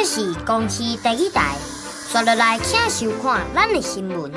這是公視第一台，紲落來請收看咱的新聞。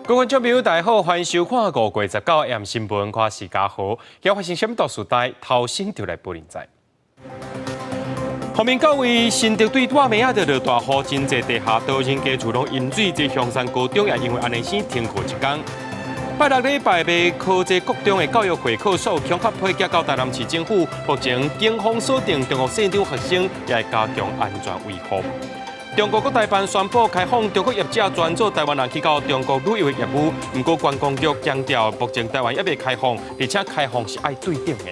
各位觀眾朋友，大家好，歡迎收看5月19 M 新聞，我是嘉豪。今發生什麼大事代，頭先就來報您知。後面各位新竹對大暝仔就落大雨，真濟地下道人家厝攏淹水，這香山高中也因為按呢先停課一工。拜六禮拜欲考這國中的教育會考，所有強合批寄到台南市政府，目前警方鎖定中學現場學生，也會加強安全維護。中國國台辦宣布開放中國業者專做台灣人去到中國旅遊的業務，毋過觀光局強調，目前台灣猶未開放，而且開放是愛對等的。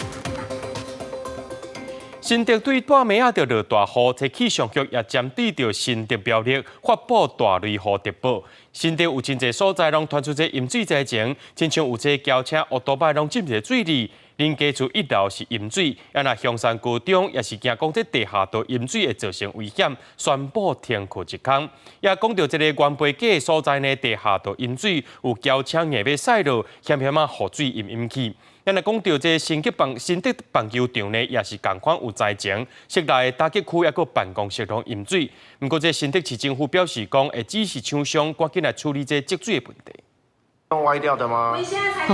新竹對大暝仔就落大雨，這氣象局也針對著新竹苗栗發布大雷雨特報。新竹有真濟所在攏傳出這淹水災情，親像有這轎車、烏多擺攏浸佇水裡，恁家厝一樓是淹水，啊若香山高中也是驚講這地下道淹水會造成危險，宣布停課一工。也講著這个原培街的所在呢，地下道淹水，有轎車硬欲駛落，險險仔雨水淹淹去。咱來講著這新竹棒球場呢，也是仝款有災情，室內打擊區抑閣辦公室攏淹水。毋過這新竹市政府表示講，會指示廠商趕緊來處理這積水的問題。歪掉的嗎？雨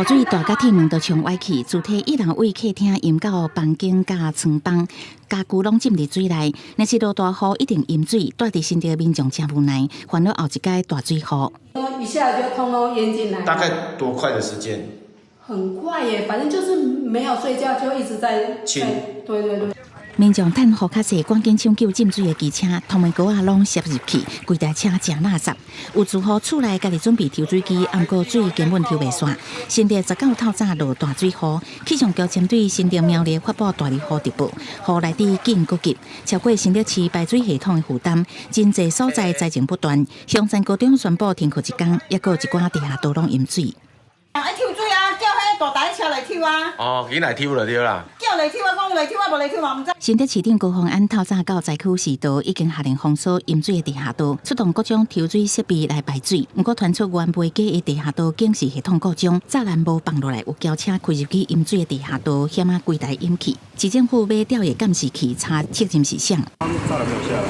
水大甲鐵門都沖歪去，主體一樓位客廳淹到房間佮床房，家具攏浸佇水內。若是落大雨，一定淹水。住佇新竹的民眾誠無奈，煩惱後一擺大水雨。一下就通通淹進來。大概多快的時間？很快耶，反正就是沒有睡覺，就一直在清。對對對。民眾趁雨較細，趕緊搶救浸水的機車，窗門格仔攏攝入去，規台車誠垃圾。有住戶厝內家己準備抽水機，毋過水根本抽袂煞。新竹19透早落大水雨，氣象局針對新竹苗栗發布大雷雨特報，雨來得緊閣急，超過新竹市排水系統的負擔，真濟所在災情不斷。香山高中宣布停課一工，抑閣有一寡地下道攏淹水。愛抽水啊，叫彼大台車來抽啊！哦，𪜶來抽就對啦。叫來抽啊，講來抽啊，無來抽嘛毋知。新竹市長高虹安透早到災區視導，已經下令封鎖淹水的地下道，出動各種抽水設備來排水。毋過傳出原培街的地下道警示系統故障，柵欄無放落來，有轎車開入去淹水的地下道，險仔規台淹去。市政府欲調監視器查責任是啥？柵欄沒有下來，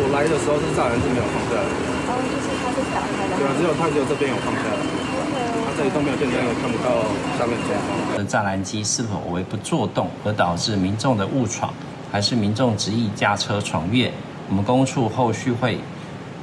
我來的時候是柵欄是沒有放下來。哦，就是它是打開的。對啊，只有它只有這邊有放下來。這裡都沒有電燈，也看不到下面狀況。柵欄機是否為不作動而導致民眾的誤闖，還是民眾執意駕車闖越？我們公務處後續會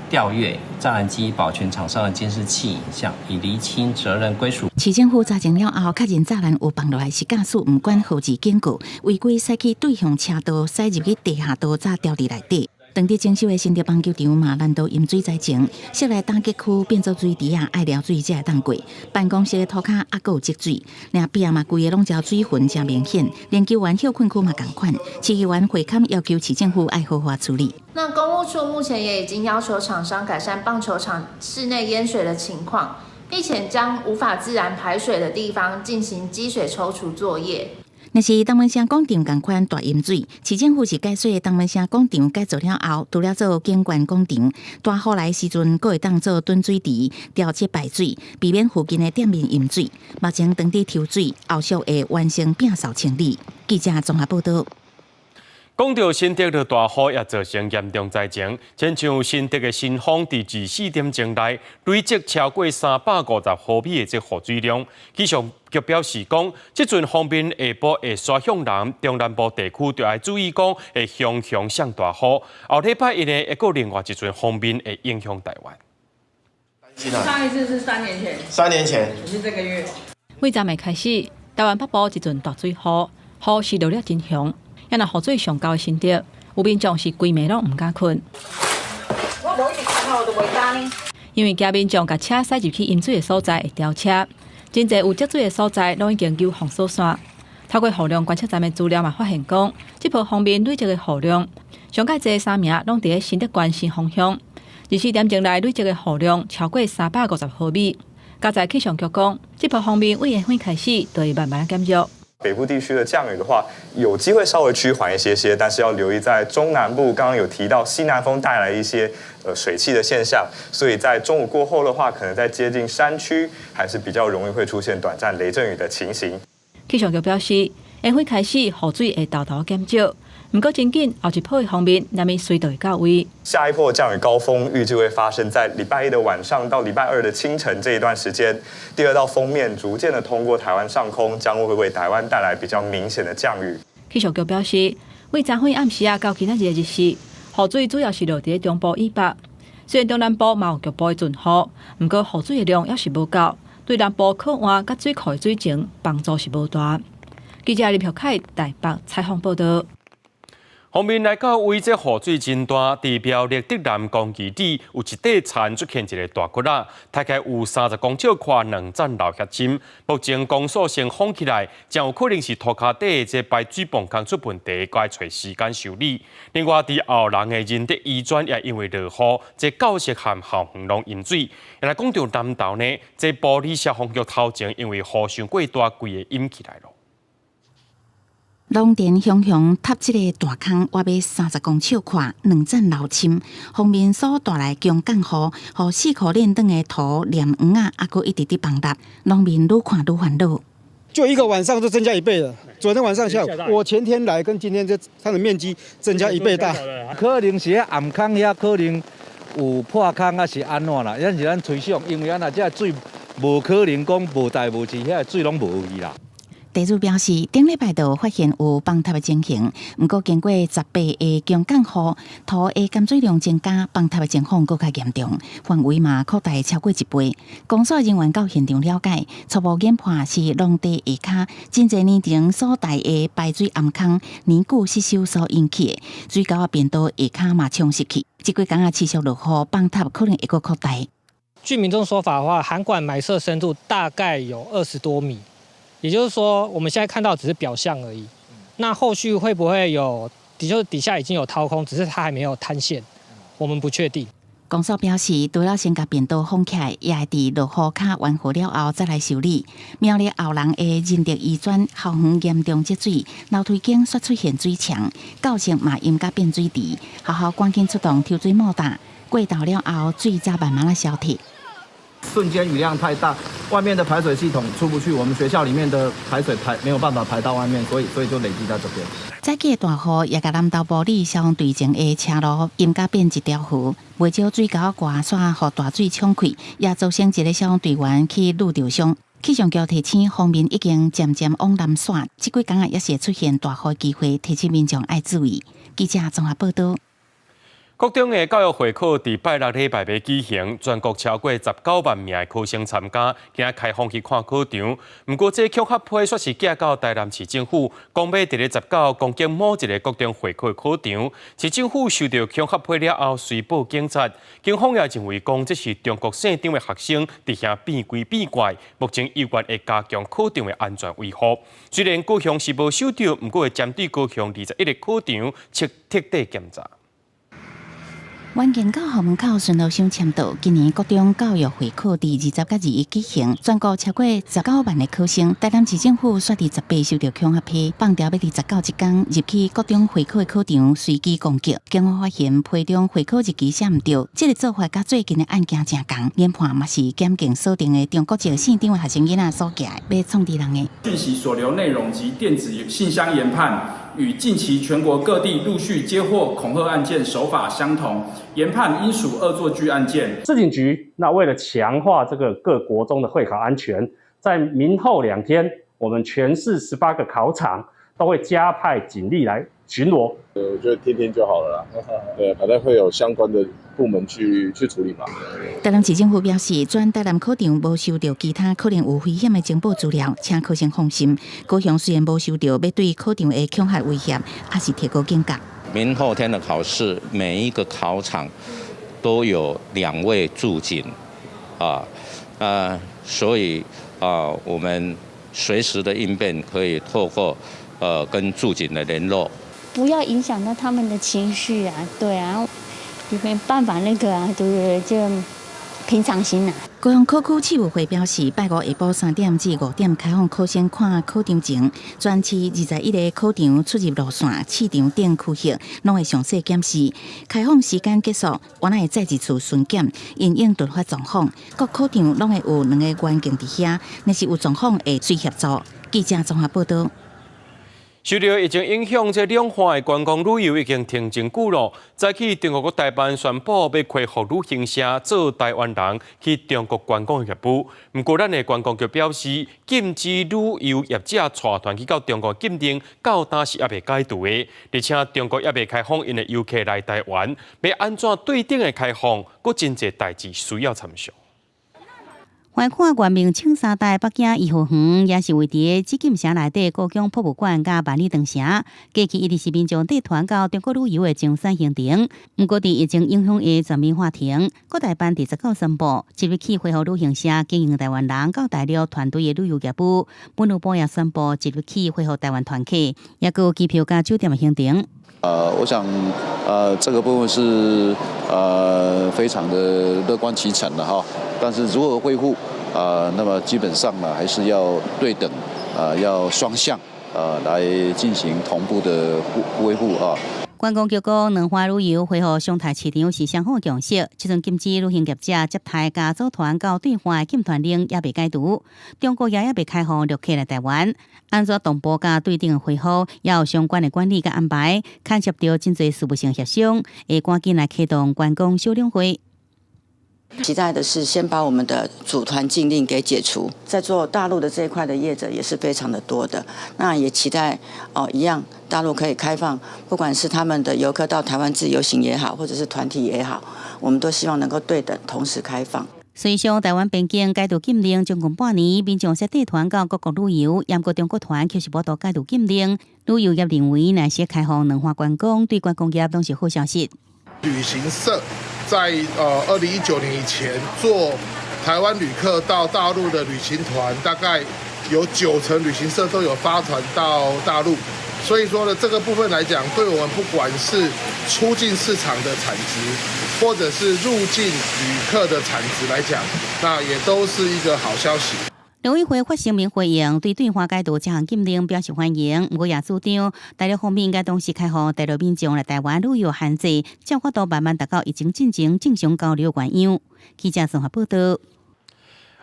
調閱柵欄機保全廠商的監視器影像，以釐清責任歸屬。市政府查證了後，確認柵欄有放落來，是駕駛毋管號誌警告，違規駛去對向車道，駛入去地下道，才掉佇內底。當地整修的新竹棒球場嘛，難逃淹水災情，室內打擊區變做水池仔，愛撩水才會當過。辦公室的塗跤猶閣有積水，連壁嘛規个攏焦水痕誠明顯。連球員歇睏區嘛仝款，市議員會勘要求市政府愛好好處理。那工務處目前也已經要求廠商改善棒球場室內淹水的情況，並且將無法自然排水的地方進行積水抽除作業。若是東門城廣場仝款大淹水，市政府是解說東門城廣場改造了後，除了做景觀廣場，大雨來時陣，閣會當做囤水池，調節排水，避免附近的店面淹水。目前當地抽水，後續會完成摒掃清理。記者綜合報導。講到新竹落大雨，也造成嚴重災情。親像新竹的新豐，佇24點鐘內累積超過350毫米的這雨水量。氣象局表示講，這陣鋒面下晡會徙向南，中南部地區就愛注意講會雄雄上大雨。後禮拜一呢，會閣另外一陣鋒面會影響台灣。上一次是3年前。3年前。是這個月。為昨暝開始，台灣北部一陣大水雨，雨是落了真兇。啊若雨水上高的新竹，有民眾是規暝攏毋敢睏。我無一直看吼，就袂敢呢。因為驚民眾共車駛入去淹水的所在會掉車，真濟有積水的所在攏已經有封鎖線。透過雨量觀測站的資料嘛，發現講，這波鋒面累積的雨量上蓋濟三名攏佇咧新竹縣新豐鄉，24點鐘內累積的雨量超過350毫米。加在氣象局講，這波鋒面對下昏開始就會慢慢減弱。北部地區的降雨的話，有機會稍微趨緩一些些，但是要留意在中南部，剛剛有提到西南風帶來一些水汽的現象，所以在中午過後的話，可能在接近山區，還是比較容易會出現短暫雷陣雨的情形。氣象局表示，下昏開始雨水會沓沓減少，毋過真緊後一波的鋒面難免隨就會到位。下一波降雨高峰預計會發生在禮拜一的晚上到禮拜二的清晨這一段時間。第二道鋒面逐漸的通過台灣上空，將會為台灣帶來比較明顯的降雨。氣象局表示，對昨昏暗時仔到今仔日的日時，雨水主要是落佇中部以北。雖然中南部嘛有局部的陣雨，毋過雨水的量猶是無夠，對南部靠岸佮水庫的水情幫助是無大。記者林玉凱台北採訪報道。鋒面來到位，這雨水真大，佇苗栗竹南公園底有一塊田出現一个大窟仔，大概有30公尺寬，2層樓遐深。目前公所先封起來，真有可能是塗跤底的這排水泵孔出問題，該揣時間修理。另外，佇後龍的仁德醫專也因為落雨，這教室和校園攏淹水。來講著南投呢，這埔里消防局頭前因為雨傷過大，規个淹起來囉。農田雄雄塌這个大坑，約欲30公尺寬，2層樓深。鋒面所帶來強降雨，予四箍連長的土連壩仔，猶閣一直佇崩塌，農民愈看愈煩惱。就一個晚上就增加一倍了。昨天晚上下午，我前天來跟今天這它的面積增加一倍大。可能是遐暗空遐可能有破空抑是按怎啦？咱是咱推想，因為啊若這水無可能講無代無誌，遐水攏無去啦。地主表示，頂禮拜就發現有崩塌的情形，毋過經過18個強降雨，土的含水量增加，崩塌的情況閣較嚴重，範圍嘛擴大超過一倍。公所人員到現場了解，初步研判是農地下跤真濟年前所帶的排水暗坑年久失修所引起的，水溝仔便道下跤嘛沖蝕去，這幾工仔持續落雨，崩塌可能會閣擴大。據民眾說法的話，涵管埋設深度大概有20多米。也就是說，我們現在看到只是表象而已。那後續會不會有，就是底下已經有掏空，只是它還沒有塌陷，我們不確定。公所表示，除了先共便道封起來，也會佇落雨較緩和了後再來修理。苗栗後龍的仁德醫專校園嚴重積水，樓梯間煞出現水牆，教室嘛淹甲變水池，學校趕緊出動抽水馬達，過晝了後水才慢慢仔消退。瞬間雨量太大，外面的排水系統出不去，我們學校裡面的排水排沒有辦法排到外面，所以就累積在這邊。早起的大雨也共南投埔里消防隊前的車路淹甲變一條河，袂少水溝仔外予大水沖開，也造成一个消防隊員去揬著傷。氣象局提醒，鋒面已經漸漸往南徙，這幾工仔猶是會出現大雨機會，提醒民眾愛注意。記者綜合報道。國中的教育會考佇拜六禮拜欲舉行，全國超過19萬名的考生參加，今仔開放去看考場。毋過這恐嚇批煞是寄到台南市政府，講欲佇咧十九攻擊某一个國中會考的考場。市政府收著恐嚇批了後，隨報警察。警方也認為講這是中國姓張的學生佇遐變鬼變怪，目前猶原會加強考場的安全維護。雖然高雄是無收著，毋過會針對高雄21个考場徹徹底檢查。遠近到校門口巡邏箱簽到。今年國中教育會考佇20佮21舉行，全國超過十九萬个考生。台南市政府煞佇18收著恐嚇批，放調欲佇十九這工入去國中會考的考場隨機攻擊，警方發現批中會考日期寫毋對，這个做法佮最近的案件誠仝，研判嘛是檢警鎖定的中國籍姓張的學生囡仔所寄的，欲創治人的。訊息所留內容及電子信箱研判，與近期全國各地陸續接獲恐嚇案件手法相同，研判應屬惡作劇案件。市警局那為了強化這個各國中的會考安全，在明後2天，我們全市18個考場都會加派警力來巡邏。我覺得聽聽就好了啦。對，反正會有相關的部門去處理嘛。台南市政府表示，全台南考場無收著其他可能有危險的情報資料，請考生放心。高雄雖然無收著欲對考場的恐嚇威脅，猶是提高警覺。明後天的考試，每一個考場都有2位駐警，啊，所以啊，我們隨時的應變可以透過跟駐警的聯絡，不要影響到他們的情緒啊，對啊，也沒辦法那個啊，對不對？就平常心啊。高雄考區試務會表示，拜五下晡3點至5點開放考生看考場前，全市21個考場出入路線、試場等區域，攏會詳細檢視。開放時間結束，原來會再一次巡檢，因應突發狀況，各考場攏會有兩个員警佇遐，若是有狀況會隨協助。記者綜合報道。受著疫情影響，這兩岸的觀光旅遊已經停真久咯。早起中國閣台辦宣布欲恢復旅行社做台灣人去中國觀光的業務。毋過，咱的觀光局表示，禁止旅遊業者帶團去到中國禁令，到今是猶未解除的。而且中國猶未開放𪜶的遊客來台灣，欲按怎對等的開放，閣真濟代誌需要參詳。觀看元明清三代北京頤和園，也是位佇紫禁城內底故宮博物館佮萬里長城。過去一直是民眾帶團到中國旅遊的首選行程。毋過，佇疫情影響下全面喊停。閣台辦佇19宣布，即日起恢復旅行社經營台灣人到大陸團隊的旅遊業務。文旅部也宣布，即日起恢復台灣團客，抑閣有機票佮酒店的行程。我想，這個部分是非常的樂觀其成的哈。但是如何恢復啊，那麼基本上呢，還是要對等啊，要雙向啊來進行同步的恢復啊。觀光局講，兩岸旅遊恢復常態市場是雙方共識。這陣禁止旅行業者接待佮組團到對岸的禁團令猶未解除，中國也猶未開放陸客來台灣。按怎同步佮對等的恢復，也有相關的管理佮安排，牽涉著真濟事務性協商，會趕緊來啟動觀光小兩會。期待的是先把我們的組團禁令給解除，在做大陸的這一塊的業者也是非常的多的，那也期待哦，一樣大陸可以開放，不管是他們的遊客到台灣自由行也好，或者是團體也好，我們都希望能夠對等同時開放。隨著台灣邊境解除禁令將近半年，民眾說帶團到各國旅遊，毋過中國團卻是無度解除禁令。旅遊業認為，若是開放兩岸觀光，對觀光業攏是好消息。旅行社在2019年以前做台灣旅客到大陸的旅行團，大概有9成旅行社都有發團到大陸，所以說呢，這個部分來講，對我們不管是出境市場的產值，或者是入境旅客的產值來講，那也都是一個好消息。陸委會發聲明回應，對對岸解除這項禁令表示歡迎。毋過也主張，大陸方面應該同時開放大陸民眾來台灣旅遊限制，才有法度慢慢達到疫情進前正常交流原樣。記者綜合報道。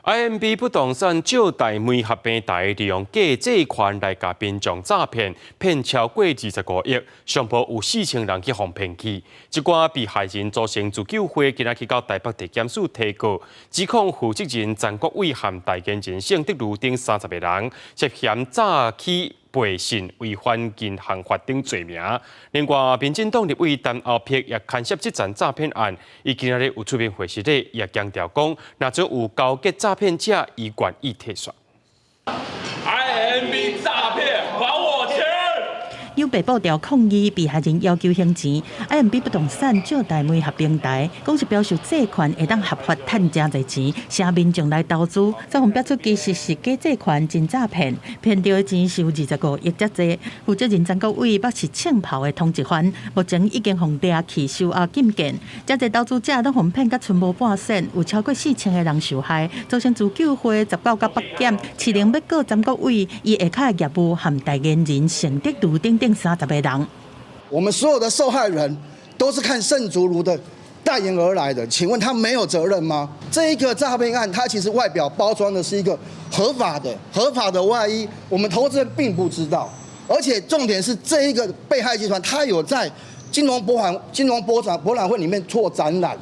IMB 不動產借貸媒合平台利用假借款來共民眾詐騙，騙超過25億，上無有4000人去予騙去。這寡被害人組成自救會，今仔去到台北地檢署提告，指控負責人詹國偉和代言人盛德如等30個人涉嫌詐欺、背信、違反銀行法等罪名。另外，民進黨立委陳歐珀也牽涉這樁詐騙案，伊今仔日有出面回釋咧，也強調講，若準有勾結詐騙者，伊願意退煞。 IMB 詐騙，還我錢！有白布條抗議被害人要求還錢，IMB 不動產借貸媒合平台，講是標售借款會當合法趁誠濟錢，請民眾來投資，才予爆出其實是假借款真詐騙，騙著的錢是有25億遮濟。負責人詹國偉捌是銃炮的通緝犯，目前已經予掠去收押禁見。遮濟投資者攏予騙甲賰無半仙，有超過4000個人受害，組成自救會19佮北檢，市庭欲告詹國偉，伊下跤的業務和代言人盛德如等等30個人。我們所有的受害人都是看盛竹如的代言而來的，請問他沒有責任嗎？這一個詐騙案，它其實外表包裝的是一個合法的外衣，我們投資人並不知道。而且重點是這一個被害集團，他有在金融博覽會裡面做展覽，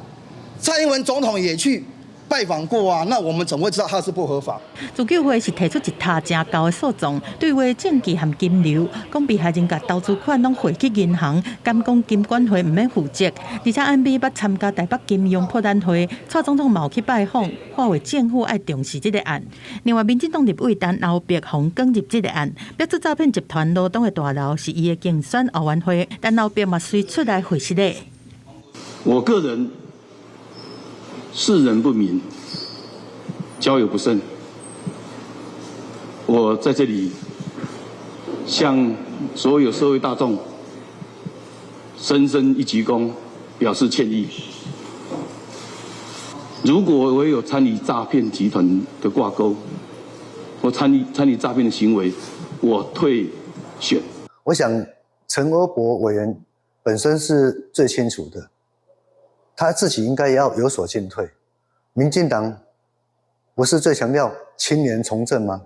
蔡英文總統也去拜訪過啊，那我們怎會知道他是不合法？自救會是提出一沓誠厚的訴狀，對話證據和金流，講被害人共投資款攏匯去銀行，敢講金管會毋免負責。而且 IMB 捌參加台北金融博覽會，蔡總統嘛有去拜訪，喊話政府愛重視這個案。另外，民進黨立委陳歐珀予捲入這個案，爆出詐騙集團羅東的大樓是伊的競選後援會，陳歐珀嘛隨出來回釋咧。我個人識人不明，交友不慎。我在這裡向所有社會大眾深深一鞠躬，表示歉意。如果我有參與詐騙集團的掛鈎，或參與詐騙的行為，我退選。我想陳歐珀委員本身是最清楚的，他自己應該要有所進退。民進黨不是最強調青年從政嗎？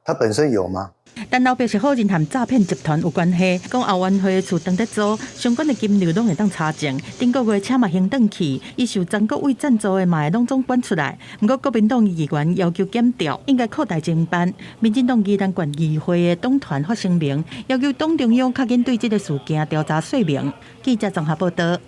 他本身有嗎？陳歐珀是否認和詐騙集團有關係，講後援會厝當咧租，相關的金流攏會當查證。頂個月車嘛還轉去，伊受曾國衛贊助的嘛會攏總管出來。毋過國民黨議員要求檢調，應該擴大偵辦。民進黨宜蘭縣議會的黨團發聲明，要求黨中央較緊對這个事件調查說明。記者綜合報道。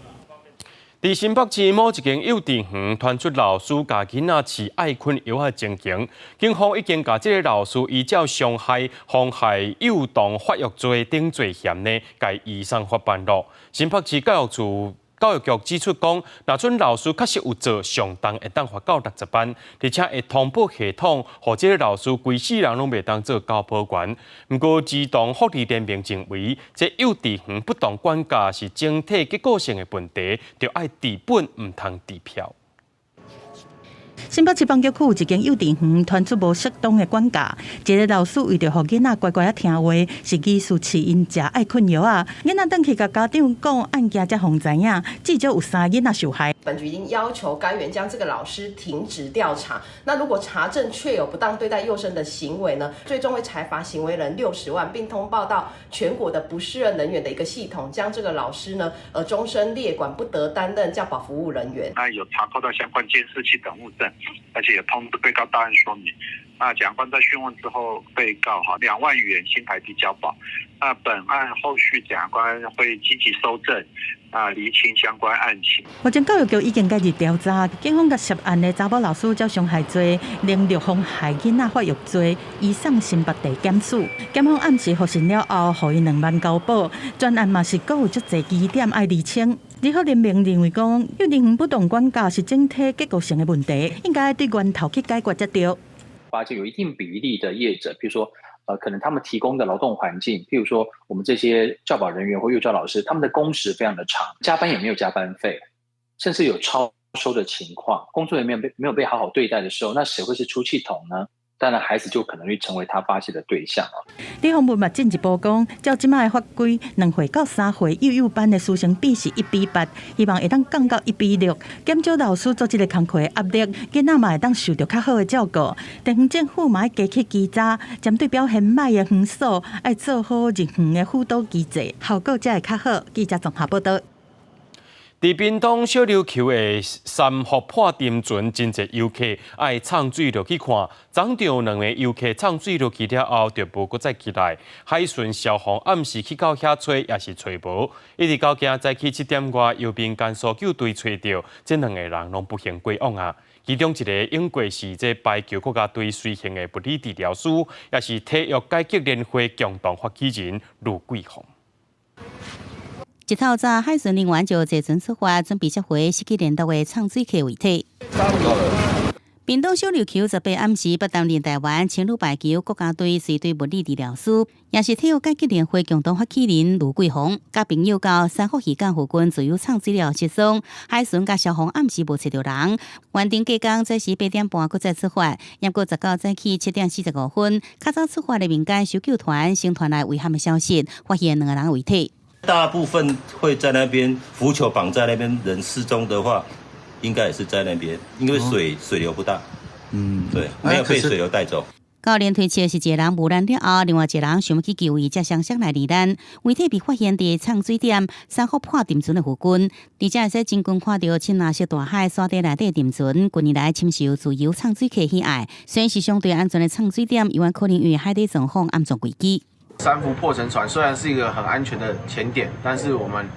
佇新北市某一間幼稚園傳出老師共囡仔飼愛睏藥仔情形，警方已經共這个老師依照傷害、妨害幼童發育罪等罪嫌呢，共移送法辦囉。新北市教育處教育局指出講，若準老師確實有做，上重會當罰到60萬，而且會通報系統，予這个老師規世人攏袂當做教保員。毋過，兒童福利聯盟認為，這幼稚園不當管教是整體結構性的問題，著愛治本，毋通治標。新北市板橋區有一間幼稚園傳出無適當的管教，一个老師為著予囡仔乖乖仔聽話，是疑似飼𪜶食愛睏藥仔。囡仔轉去共家長講案件，才予知影，至少有三个囡仔受害。本局已經要求該園將這個老師停職調查。那如果查證確有不當對待幼生的行為呢，最終會裁罰行為人60萬，並通報到全國的不適任人員的一個系統，將這個老師呢，終身列管，不得擔任教保服務人員。那有查扣到相關監視器等物證，而且也通知被告到案說明。那檢察官在訊問之後，被告哈2萬元新台幣交保。那本案後續檢察官會積極搜證，啊，釐清相關案情。目前教育局已經介入調查，警方共涉案的查某老師照傷害罪、能力妨害囡仔發育罪，移送新北地檢署。檢方暗時復審了後，予伊2萬交保。全案嘛是閣有足濟疑點愛釐清。兒福聯盟認為講，幼稚園不當管教是整體結構性的問題，應該對源頭去解決才對。發現有一定比例的業者，譬如說，可能他們提供的勞動環境，譬如說，我們這些教保人員或幼教老師，他們的工時非常的長，加班也沒有加班費，甚至有超收的情況，工作人員沒有被好好對待的時候，那誰會是出氣筒呢？當然，孩子就可能會成為他發洩的對象。李鴻文嘛進一步講，照這擺的法規，2歲到3歲幼幼班的師生比是1比8，希望會當降到1比6，減少老師做這个工課的壓力，囡仔嘛會當受著較好的照顧。地方政府嘛愛加起稽查，針對表現䆀的園所，愛做好入園的輔導機制，效果才會較好。記者綜合報道。佇屏東小琉球的三福破沉船，真濟遊客愛藏水落去看。昨昏兩个遊客藏水落去了後，就無閣再起來。海巡消防暗時去到遐揣，也是揣無。一直到今早起7點外，由民間搜救隊揣著，這兩个人攏不幸過往啊。其中一个應過是這排球國家隊隨行的物理治療師，也是體育改革聯會共同發起人盧桂鳳。一透早，海巡人員就坐船出發，準備接回失去聯絡的藏水客遺體。屏東小琉球18暗時，捌擔任臺灣青女排球國家隊隨隊物理治療師，也是體育改革聯會共同發起人盧桂鳳，佮朋友到三福漁港附近自由藏水了失蹤，海巡佮消防暗時無揣著人，原定計工早時8點半閣再出發，毋過19早起7點45分，較早出發的民間搜救團先傳來遺憾的消息，發現兩個人遺體。大部分會在那邊浮球綁在那邊，人失蹤的話，應該也是在那邊，因為水流不大，對，沒有被水流帶走。教練推測是一個人遇難了後，另外一個人想欲去救伊，才相相來罹難。遺體被發現佇藏水點三福破沉船的附近，而且會使真近看著深藍色大海山底內底沉船。近年來深受自由藏水客喜愛，雖然是相對安全的藏水點，猶原可能因為海底狀況暗藏危機。三福破沉船雖然是一個很安全的潛點，但是我們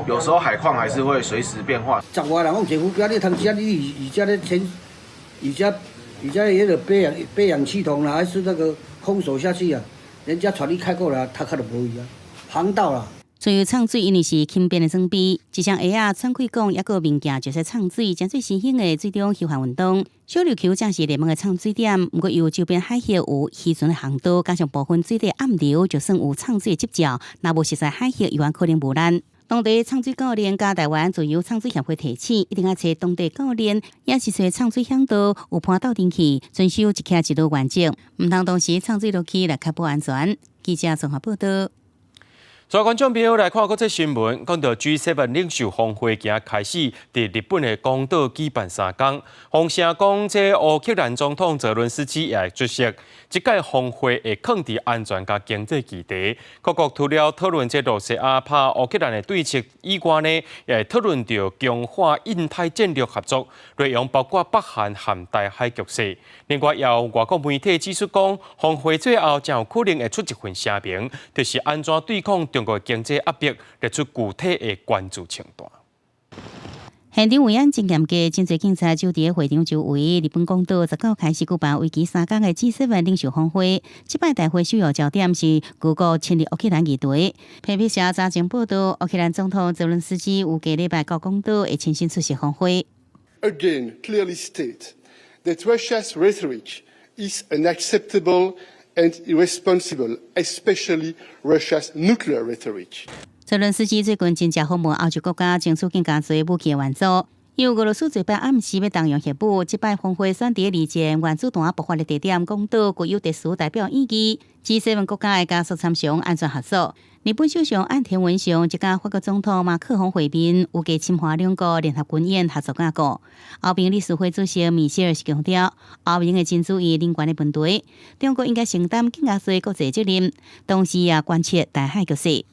有時候海況還是會隨時變化。十外人講坐浮標，你通遮你而遮咧潛，而遮而遮彼个背氧氣筒啦，還是那個空手下去啊？人家船一開過來，他看著無去啊，航道啦。自由藏水因為是輕便的裝備，一雙鞋仔喘氣管，抑閣物件就是藏水，成做新興的水中休閒運動。小琉球正是熱門的藏水點，毋過由周邊海域有漁船的航道，加上部分水底暗流，就算有藏水的執照，若無熟似海域，猶原可能遇難。當地藏水教練佮台灣自由藏水協會提醒，一定愛揣當地教練，抑是揣藏水嚮導有伴鬥陣去，遵守一徛一落原則，毋通同時藏水落去來確保安全。記者綜合報道。所以觀眾朋友來看國際新聞，講到 G7 領袖峰會今開始佇日本的廣島舉辦3工，風聲講這烏克蘭總統澤倫斯基也會出席。這屆峰會會囥佇安全佮經濟議題，各國除了討論這羅西亞拍烏克蘭的對策以外呢，也會討論著強化印太戰略合作，內容包括北韓和台海局勢。另外，也有外國媒體指出講，峰會最後誠有可能會出一份聲明，就是按怎對抗中國經濟壓迫，列出具體的關注清單。現場維安真嚴格，真濟警察就佇會場周圍。日本廣島19開始舉辦為期3工的 G7 領袖峰會。這擺大會首要焦點是俄國侵入烏克蘭議題。彭博社早前報道，烏克蘭總統澤倫斯基預計禮拜到廣島會親身出席峰會。 Again, clearly state that Russia's rhetoric is unacceptable and irresponsible, especially Russia's nuclear rhetoric. 澤倫斯基最近真正訪問歐洲國家，爭取更加濟武器援助。由俄羅斯這擺暗示欲動用核武，這擺峰會選佇二戰原子彈爆發的地點廣島，具有特殊代表意義。G7 國家會加速參詳安全合作。日本首相岸田文雄則佮法國總統馬克宏會面，預計深化兩國聯合軍演合作架構。歐盟理事會主席米歇爾是強調，歐盟會真注意人權的問題，中國應該承擔更加濟國際責任，同時也關切台海局勢。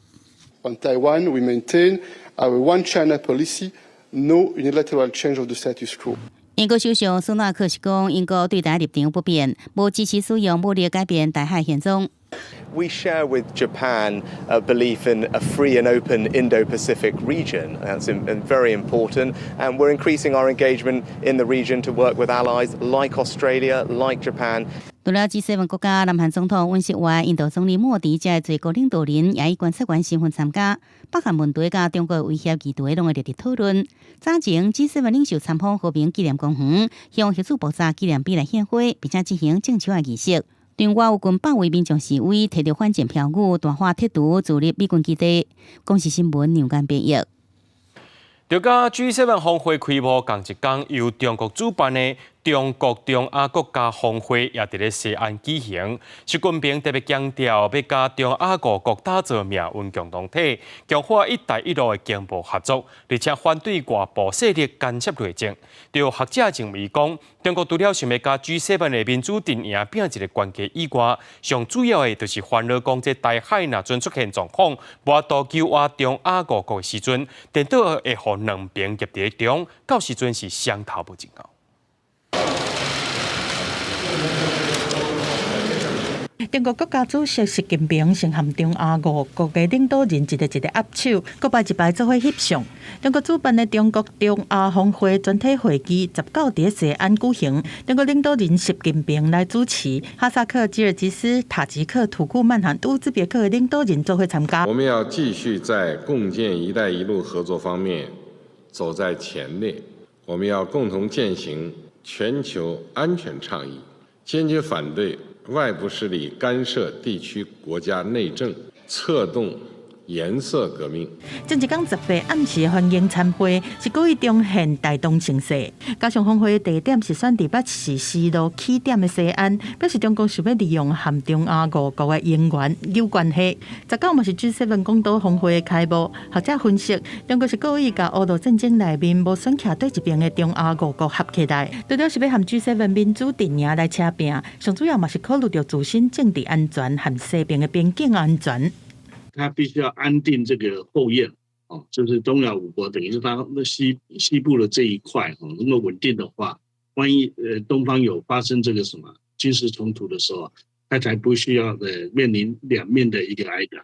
On Taiwan, we maintain our One China policy, no unilateral change of the status quo. 英國首相蘇納克是講，英國對台立場不變，無支持使用武力改變台海現狀。 We share with Japan a belief in a free and open Indo-Pacific region. That's very important, and we're increasing our engagement in the region to work with allies like Australia, like Japan. 除了 G7 國家，南韓總統尹錫悅、印度總理莫迪這濟國領導人也以觀察員身份參加。北韓問題佮中國威脅議題攏會熱烈討論。早前 G7 領袖參訪和平紀念公園，向核子爆炸紀念碑來獻花，並且進行靜手的儀式。另外有近百位民眾示威，提著反戰標語，大喊撤除駐日美軍基地。公視新聞梁間編譯。就佮 G7 峰會開幕仝一工，由中國主辦的中國中亞國家峰會也佇咧西安舉行。習近平特別強調，欲佮中亞五國打造命運共同體，強化“一帶一路”的經貿合作，而且反對外部勢力干涉內政。有學者認為講，中國除了想欲佮 G7 的民主陣營拚一个關係以外，上主要的就是煩惱講，這台海若陣出現狀況，無法度糾合中亞五國的時陣，顛倒會予兩邊夾佇中，到時陣是雙頭無盡頭。中國國家主席習近平先和中亞五國的領導人一个一个握手，閣排一排做伙翕相。中國主辦的中國中亞峰會全體會議19佇西安舉行，中國領導人習近平來主持，哈薩克、吉爾吉斯、塔吉克、土庫曼和烏茲別克的領導人做伙參加。我們要繼續在共建“一帶一路”合作方面走在前列，我們要共同踐行全球安全倡議，堅決反對外部勢力干涉地區國家內政，策動顏色革命。前一工18暗時歡迎參會，是故意重現大唐盛世。加上峰會的地點是選佇捌是絲路起點的西安，表示中國想欲利用和中亞五國的姻緣有關係。19嘛是 G7 廣島峰會的開幕，學者分析，中國是故意共烏俄戰爭內面無選徛佗一邊的中亞五國合起來，除了是欲和 G7 民主陣營來車拚，上主要嘛是考慮著自身政治安全和西邊的邊境安全。他必須要安定這個後院，哦，就是東亞五國，等於是他那西部的這一塊，哦，能夠穩定的話，萬一東方有發生這個什麼軍事衝突的時候，他才不需要的面臨兩面的一個挨打。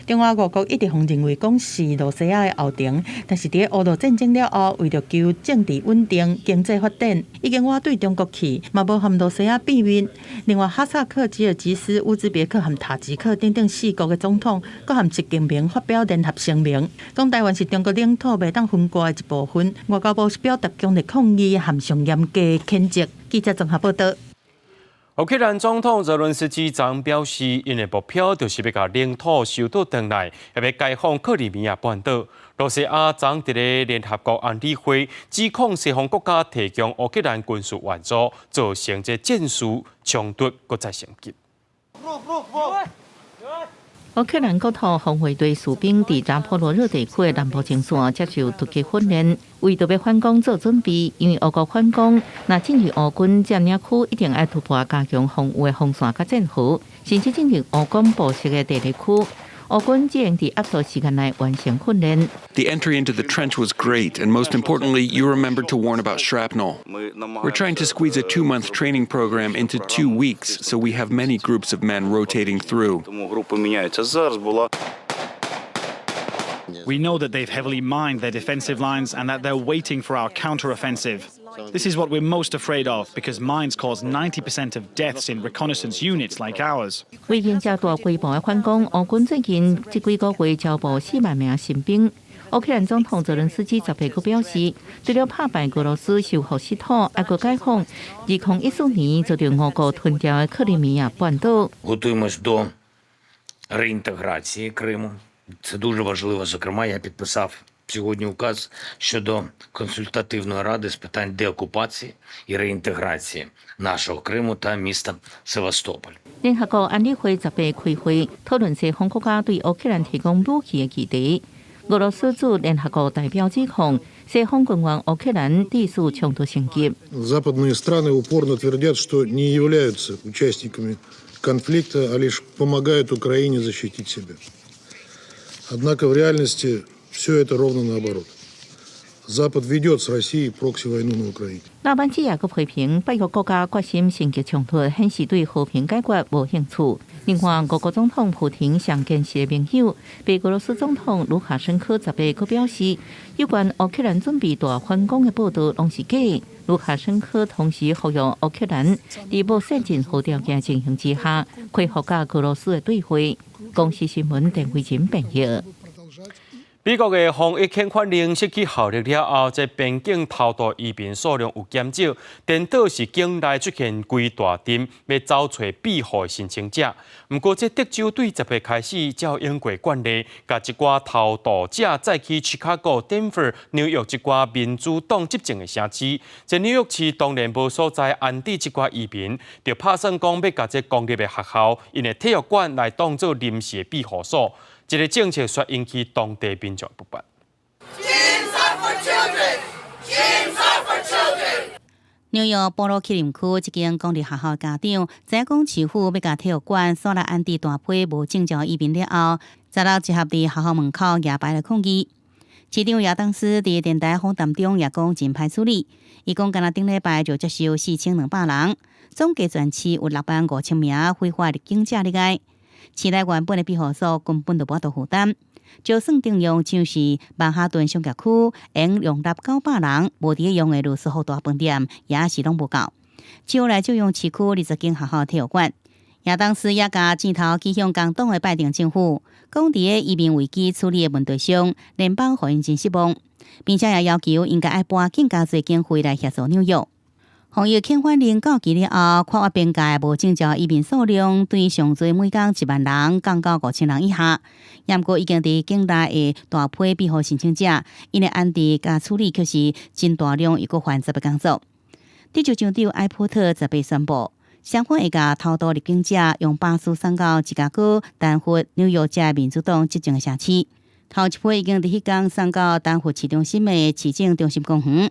中亞五國一直予認為講是露西亞的後盾，但是佇烏俄戰爭了後，為著求政治穩定、經濟發展，已經倚對中國去，嘛無和露西亞見面。另外，哈薩克、吉爾吉斯、烏茲別克和塔吉克等等四國的總統，閣和習近平發表聯合聲明，講臺灣是中國領土袂當分割的一部分。外交部是表達強烈抗議和上嚴格譴責。記者綜合報導。烏克蘭總統澤倫斯基昨表示，𪜶的目標就是欲共領土收倒轉來，欲解放克里米亞半島。羅西亞昨佇咧聯合國安理會指控西方國家提供烏克蘭軍事援助，造成這戰事衝突閣再升級。烏克蘭國土防衛隊士兵佇扎波羅熱地區的南部前線接受突擊訓練，為著欲反攻做準備。因為烏國反攻，若進入烏軍佔領區，一定愛突破加強防禦的防線佮戰壕，甚至進入烏軍部設的地雷區。烏軍只能佇壓縮時間內完成訓練。 The entry into the trench was great, and most importantly, you remembered to warn about shrapnel. We're trying to squeeze a 2-month training program into 2 weeks, so we have many groups of men rotating through. We know that they've heavily mined their defensive lines and that they're waiting for our counteroffensive. This is what we're most afraid of because mines cause 90% of deaths in reconnaissance units like ours. 為迎接大規模的反攻，烏軍最近這幾個月招募4萬名新兵。烏克蘭總統澤倫斯基十八閣表示，除了拍敗俄羅斯收復失土，猶閣解放2014年遭著俄國吞掉的克里米亞半島。 Готуємось до реінтеграції Криму. Це дуже важливо. Зокрема, я підписав сьогодні указ щодо консультативної ради з питань деокупації і реінтеграції нашого Криму та міста Севастополь. 聯合國安理會十八開會討論西方國家對烏克蘭提供武器的議題。俄羅斯駐聯合國代表指控西方軍援烏克蘭致使衝突升級。 Западные страны упорно твердят, что не являются участниками конфликта, а лишь помогают Украине защитить себя. Однако в реальности все это ровно наоборот. Запад ведет с Россией прокси-войну на Украине. 老板子也閣批評，北約國家決心升級衝突，顯示對和平解決無興趣。另外，俄國總統普廷上堅實的盟友，白俄羅斯總統盧卡申科十八閣表示，有關烏克蘭準備大反攻的報道攏是假。盧卡申科同時呼籲烏克蘭佇無設任何條件情形之下，恢復佮俄羅斯的對話。公視新聞鄧慧琴編譯。美國的防疫遣返令失去效力了後，這邊境偷渡移民數量有減少，顛倒是境內出現規大陣欲走揣庇護的申請者。毋過，這德州對10月開始照英國慣例，共一寡偷渡者載去芝加哥、丹佛、紐約這寡民主黨執政的城市。這紐約市當然無所在安置這寡移民，就拍算講欲共這公立的學校，𪜶的體育館來當做臨時的庇護所。這个政策煞引起當地民眾不滿。 Gyms are for children. Gyms are for children. 紐約布魯克林區這間公立學校家長，知影講市府欲共體育館徙來安置大批無證照移民了後，十六集合佇學校門口舉牌來抗議。市長亞當斯佇電台訪談中也講真歹處理，伊講干焦頂禮拜就接受4200人，總計全市有6萬5千名非法入境者佇內。市內原本的庇護所根本就無法度負擔，就算動用像是曼哈頓商業區，會容納900人，無佇咧用的盧斯福大飯店，也是攏無夠。將來就用市區20間學校體育館。亞當斯也共箭頭指向共黨的拜登政府，講佇咧移民危機處理的問題上，聯邦予𪜶真失望，並且也要求應該愛撥更加濟經費來協助紐約。防疫遣返令到期了後，跨越邊界無證照移民數量對上濟每工1萬人降到5000人以下。毋過已經佇境內的大批庇護申請者，𪜶的安置佮處理卻是真大量又閣繁雜的工作。德州州長艾波特十八宣布，雙方會共偷渡入境者用巴士送到芝加哥、丹佛、紐約這民主黨執政的城市。頭一批已經佇彼工送到丹佛市中心的市政中心公園。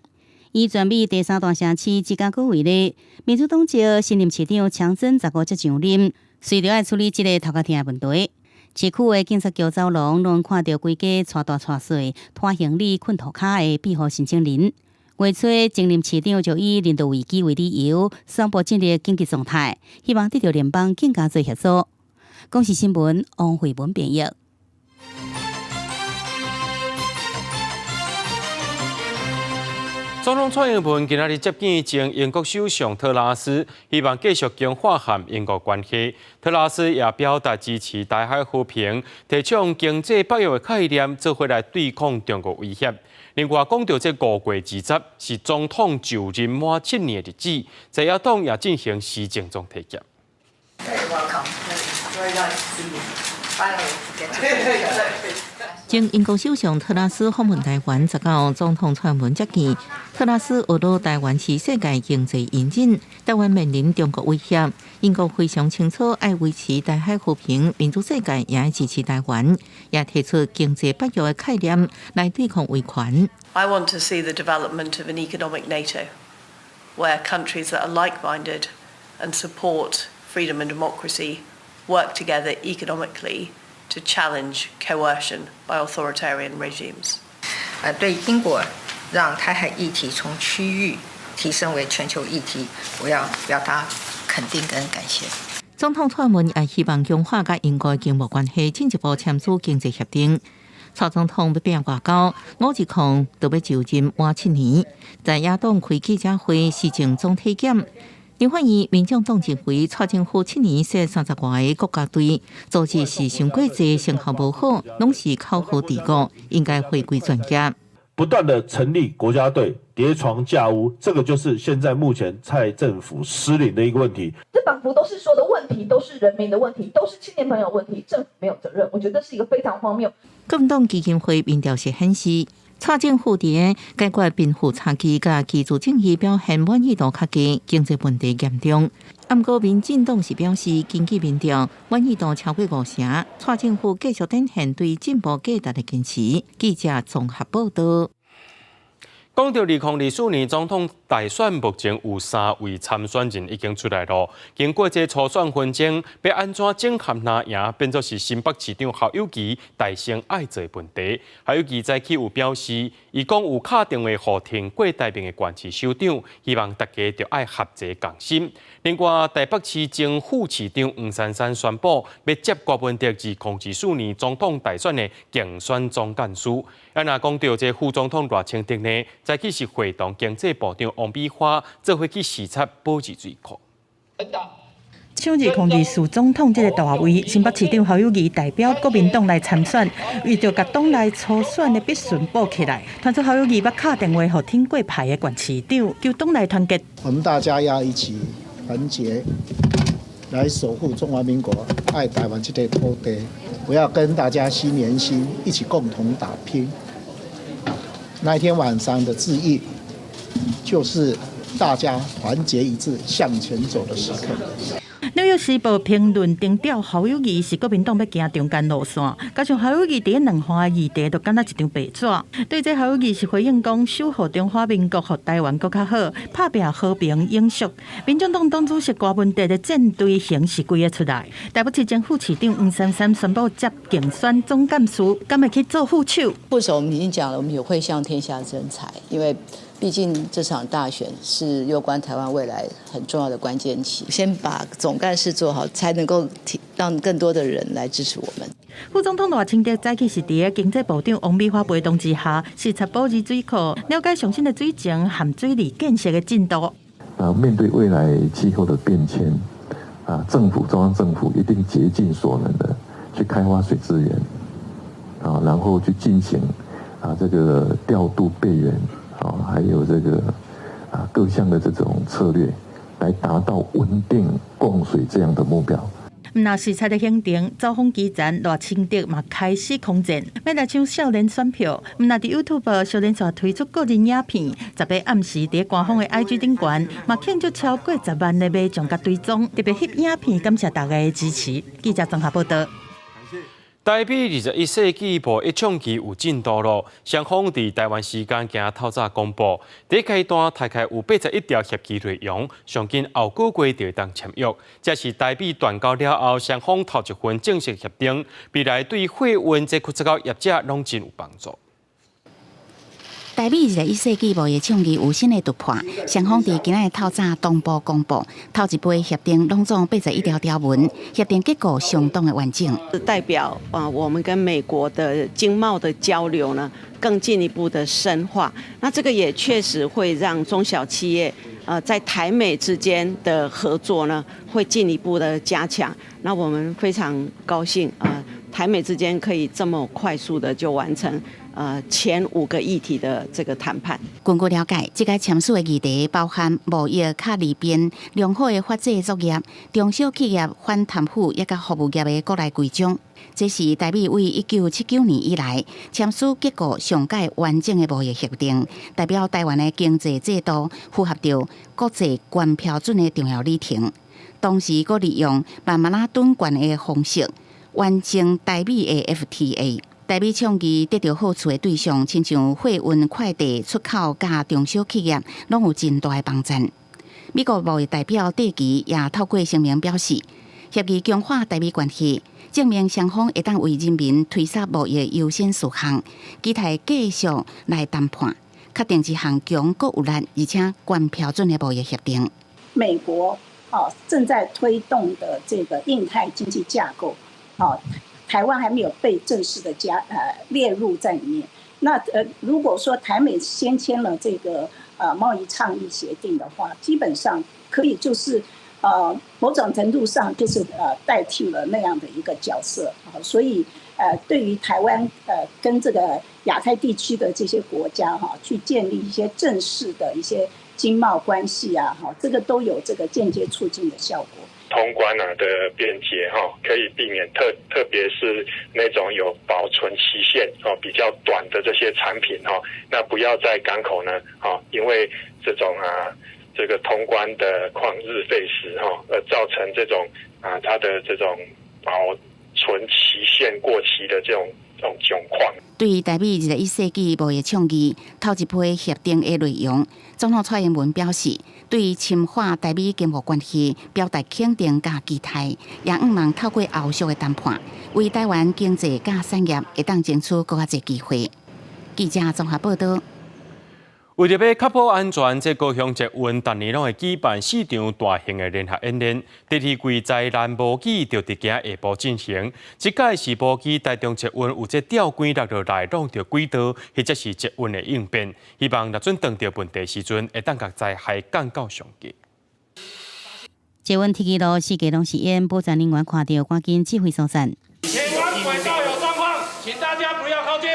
以全美第三大城市芝加哥為例，民主黨籍新任市長強森15才上任，隨著愛處理這个頭殼疼的問題。市區的警察局走廊攏看著規家帶大帶細、拖行李、睏塗跤的庇護申請人。月初，前任市長就以人道危機為理由，宣布進入緊急狀態，希望得到聯邦更加濟協助。公視新聞王慧文編譯。總統蔡英文今仔日接見前英國首相特拉斯，希望繼續強化和英國關係。特拉斯也表達支持台海和平，提倡經濟北約的概念，做伙來對抗中國威脅。另外，講到這5月20是總統就任滿7年的日子，在野黨也進行施政總體檢。前英國首相特拉斯訪問台灣，19總統蔡英文接見。特拉斯學到台灣是世界經濟引擎，台灣面臨中國威脅，英國非常清楚愛維持台海和平，民主世界也愛支持台灣，也提出經濟北約的概念來對抗威權。 I want to see the development of an economic NATO, where countries that are like-minded and support freedom and democracy work together economically to challenge coercion by authoritarian regimes. 對英國讓台海議題從區域提升為全球議題，我要表達肯定跟感謝。總統蔡英文也希望強化佮英國經貿關係，進一步簽署經濟協定。蔡總統欲變外交，520就欲就任滿7年，在野黨開記者會施政總體檢。立法院民眾黨認為，蔡政府7年設30外个國家隊，組織是傷過濟，成效無好，攏是口號治國，應該回歸專業。不斷的成立國家隊，疊床架屋，這個就是現在目前蔡政府失靈的一個問題。這仿佛都是說的問題，都是人民的問題，都是青年朋友問題，政府沒有責任。我覺得這是一個非常荒謬。國民黨基金會民調是顯示，蔡政府佇解決貧富差距佮居住正義表現滿意度較低，經濟問題嚴重。毋過民進黨是表示，根據民調滿意度超過5成，蔡政府繼續展現對進步價值的堅持。記者綜合報道。講到2024年總統大選，目前有三位參選人已經出來囉。經過這初選紛爭，欲按怎整合藍營，變做是新北市長侯友宜大聲愛做的問題。侯友宜早起有表示，伊講有敲電話予挺郭台銘的縣市首長，希望大家著愛合齊共心。另外，台北市前副市長黃珊珊宣布，欲接郭文哲2024年總統大選的競選總幹事。啊，若講到這副總統賴清德呢，早起是會同經濟部長王美花做伙去視察寶二水庫。搶2024總統這个大位，新北市長侯友宜代表國民黨來參選，為著共黨內初選的筆順補起來，傳出侯友宜欲敲電話予挺郭派的縣市長，求黨內團結。我們大家要一起團結，來守護中華民國愛台灣這塊土地。我要跟大家心連心，一起共同打拼。那一天晚上的致意，就是大家團結一致向前走的時刻。紐約時報評論定調侯友宜是國民黨欲行中間路線，加上侯友宜佇兩岸議題都敢若一張白紙。對這侯友宜是回應講，守護中華民國，予台灣閣較好，拍拚和平永續。民進黨黨主席郭文哲的戰隊形是規个出來。台北市前副市長黃珊珊宣布接競選總幹事，敢會去做副手？副手我們已經講了，我們也會向天下徵才，因為畢竟這場大選是攸關台灣未來很重要的關鍵期，先把總幹事做好，才能夠讓更多的人來支持我們。副總統賴清德早起是佇个經濟部長王美花陪同之下，視察寶二水庫，了解上新的水情和水利建設的進度。面對未來氣候的變遷，啊，政府中央政府一定竭盡所能的去開發水資源，啊，然後去進行啊這個調度備援。啊，還有這個啊各項的這種策略，來達到穩定供水這樣的目標。毋但視察的行程，走訪基層，賴清德嘛開始空戰，欲來搶少年選票。毋但佇 YouTube 少年煞推出個人影片，10日暗時佇官方的 IG 頂懸，嘛慶祝超過10萬的民眾共追蹤，特別翕影片感謝大家的支持。記者綜合報道。台美21世紀步一唱機有進度囉，雙方佇台灣時間今透早公布，第一階段大概有81條協議內容，上緊後個月就會當簽約。這是台美斷交了後，雙方頭一份正式協定，未來對貨運這出口業者攏真有幫助。台美21世紀貿易倡議有新的突破，雙方佇今仔日透早同步公布，頭一批協定攏總81條條文，協定結構相當的完整。代表啊，我們跟美國的經貿的交流呢，更進一步的深化。那這個也確實會讓中小企業在台美之間的合作呢，會進一步的加強。那我們非常高興啊，台美之間可以這麼快速的就完成前五個議題的這個談判。根據了解，這個簽署的議題包含貿易較利便、良好的法制作業、中小企業反貪腐以及服務業的國內規章。這是台美為1979年以來簽署結構上蓋完整的貿易協定，代表台灣的經濟制度符合著國際高標準的重要里程。同時，閣利用萬馬拉頓縣的方式完成台美的 FTA。台美倡議得著好處的對象，親像貨運快遞出口佮中小企業，攏有真大的幫贊。美國貿易代表戴琪也透過聲明表示，協議強化台美關係，證明雙方會當為人民推捒貿易優先事項，期待繼續來談判，確定一項強閣有力而且高標準的貿易協定。美國正在推動的這個印太經濟架構，台灣還沒有被正式的列入在裡面。那如果說台美先簽了這個貿易倡議協定的話，基本上可以就是某種程度上就是代替了那樣的一個角色啊。所以對於台灣跟這個亞太地區的這些國家哈，去建立一些正式的一些經貿關係啊，哈，這個都有這個間接促進的效果。通關啊的便捷哈，可以避免特別是那種有保存期限哦比較短的這些產品哈，那不要在港口呢，因為這種啊這個通關的曠日費時哈，而造成這種啊它的這種保存期限過期的這種窘況。對台美21世紀貿易倡議頭一批協定的內容，總統蔡英文表示，對深化台美經貿關係表達肯定佮期待，也向望透過後續的談判，為台灣經濟佮產業會當爭取閣較濟機會。記者綜合報道。為著欲確保安全，這高雄捷運逐年攏會舉辦四場大型的聯合演練。第二季災難模擬就佇今下晡進行。這擺是模擬台中捷運有這吊軌落落來擋著軌道，或者是捷運的應變。希望若準當著問題時陣，會當共災害降到上低。捷運鐵路四界攏是煙，保安人員看著趕緊指揮疏散。前方軌道有狀況，請大家不要靠近。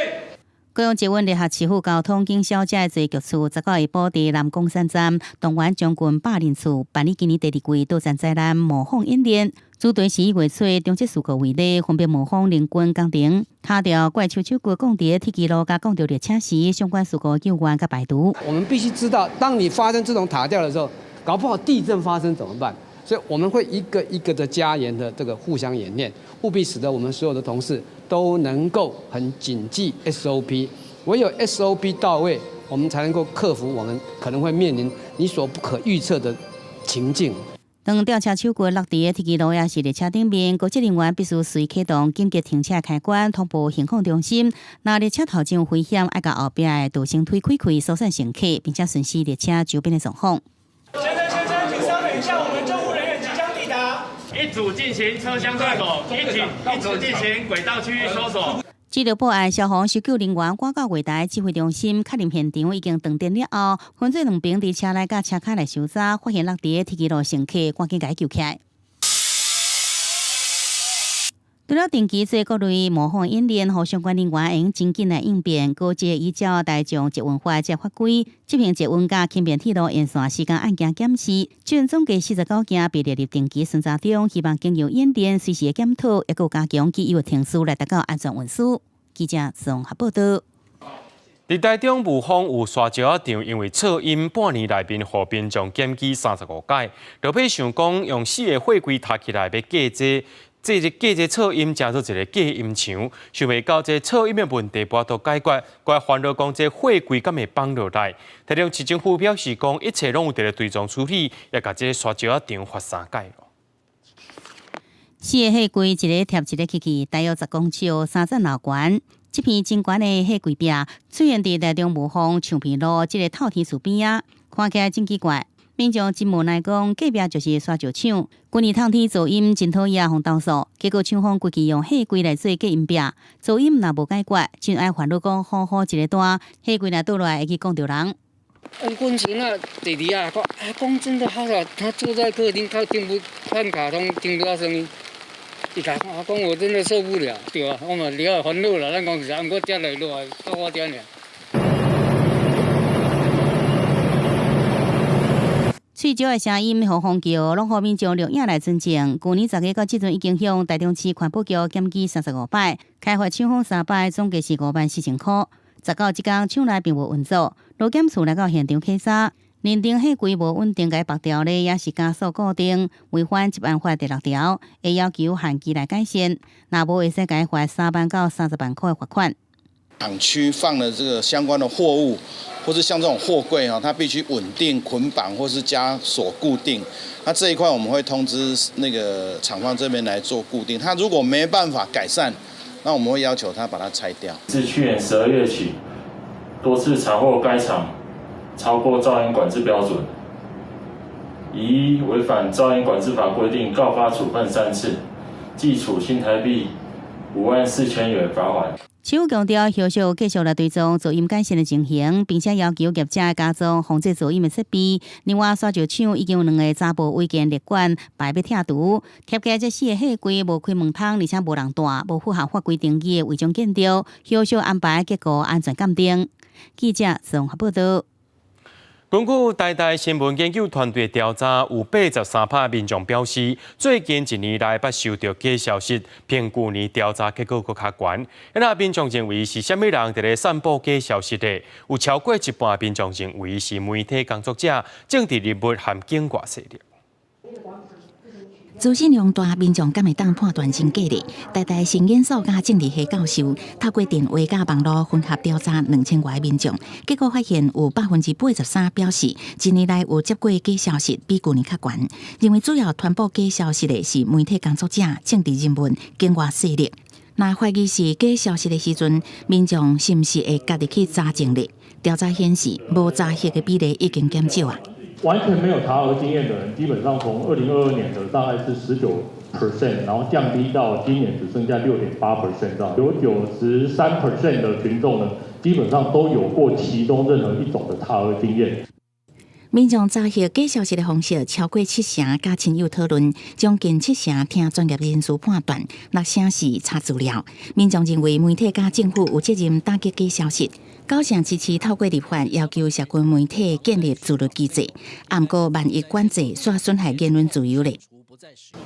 高雄捷運聯合市府交通警小姐坐局處，19下晡佇南岡山站動員將近100人次辦理今年第二季導彈災難模仿演練。主題是以月初中捷事故為例，分別模仿聯軍工程塔吊怪獸手骨降佇鐵支路佮降著列車時，相關事故救援佮排除。我們必須知道，當你發生這種塔吊的時候，搞不好地震發生怎麼辦？所以我們會一個一個的加嚴的這個互相演練，務必使得我們所有的同事都能夠很謹記 SOP。唯有 SOP 到位，我們才能夠克服我們可能會面臨你所不可預測的情境。當吊車手骨落佇鐵支路抑是列車頂面，高職人員必須隨啟動緊急停車開關，通報行控中心。若列車頭前有危險，愛共後壁的逃生梯開開，疏散乘客，並且巡視列車周邊的狀況。先生，先生，請稍等一下，我們救護人員即將抵達。一組進行車廂搜索，一組進行軌道區域搜索。接著報案，消防搜救人員趕到月台指揮中心，確認現場已經斷電了後，分做兩邊佇車內佮車跤來搜查，發現落佇鐵支路乘客，趕緊共伊救起來。除了定期做各類模仿演練，予相關人員會用真緊來應變，閣這依照大眾捷運法這法規，執行捷運佮輕便鐵路沿線時間案件檢視，這總計49件被列入定期巡查中，希望經由演練隨時的檢討，抑閣加強既有程序來達到安全運輸。記者綜合報道。佇台中霧峰有沙石仔場，因為噪音半年內面予民眾檢舉35擺。老闆想講用四个貨櫃疊起來，欲隔這個噪音，成做一個隔音牆，想袂到這噪音的問題無法度解決，閣煩惱講這貨櫃敢會放落來。台中市政府表示講，一切攏有佇咧追蹤處理，也共這個沙石仔場罰三擺。四个貨櫃一个疊一个起去，大約10公尺，三層樓懸。這片真懸的貨櫃壁出現佇台中霧峰橡皮路這个透天厝邊仔，看起來真奇怪。民眾真無奈講，隔壁就是沙石廠，舊年透天噪音真討厭，予投訴，結果廠方規氣用貨櫃來做隔音壁，噪音若無解決，真愛煩惱講好好一个單，貨櫃若倒落來會去摃著人。阮孫仔弟弟啊，講阿公真的好少，他坐在客廳，他聽不看卡通，聽不到聲音。伊共阿公我真的受不了，對啊，我嘛了煩惱啦，咱講實在，毋過遮來落來到我遮爾。喙石的聲音予風叫，攏予民眾錄影來存證。舊年10月到這陣已經向台中市環保局檢舉35擺，開罰廠方3擺，總計是5萬4千箍。19這工廠內並無運作，勞檢處來到現場稽查，認定貨櫃無穩定共縛牢咧，也是加鎖固定，違反職安法第6條，會要求限期來改善，若無會使共罰3萬到30萬箍的罰款。廠區放了這個相關的貨物，或是像這種貨櫃哈，它必須穩定捆綁或是加鎖固定。那這一塊我們會通知那個廠方這邊來做固定。他如果沒辦法改善，那我們會要求他把它拆掉。自去年12月起，多次查獲該廠超過噪音管制標準，以違反噪音管制法規定，告發處分3次，計處新台幣5萬4千元罰鍰。市府強調，後續繼續來追蹤噪音改善的情形，並且要求業者加裝防止噪音的設備。另外，沙石廠已經有兩个查埔違建列管牌欲拆除，貼起來這四个貨櫃無開門窗，而且無人蹛，無符合法規定義的違章建築，後續安排結構安全鑑定。記者綜合報導。根據台大新聞研究團隊調查，有83%民眾表示，最近一年來捌收著假消息，比舊年調查結果閣較懸。那民眾認為是啥物人佇咧散布假消息的？有超過一半民眾認為是媒體工作者、政治人物和境外勢力。資訊量大，民眾敢會當判斷真假咧？台大新研所佮政治系教授透過電話佮網路混合調查2000外民眾，結果發現有83%表示，一年來有接過假消息，比舊年較懸。認為主要傳播假消息的是媒體工作者、政治人物、境外勢力。若懷疑是假消息的時陣，民眾是毋是會家己去查證咧？調查顯示，無查核的比例已經減少啊。完全沒有查核經驗的人，基本上從2022年的大概是19%，然後降低到今年只剩下6.8%這樣。有93% 的群眾呢，基本上都有過其中任何一種的查核經驗。民眾查核假消息的方式超過7成，佮親友討論，將近7成聽專業人士判斷，6成是查資料。民眾認為媒體佮政府有責任打擊假消息。9成支持透過立法要求社群媒體建立自律機制，毋過萬一管制煞損害言論自由咧。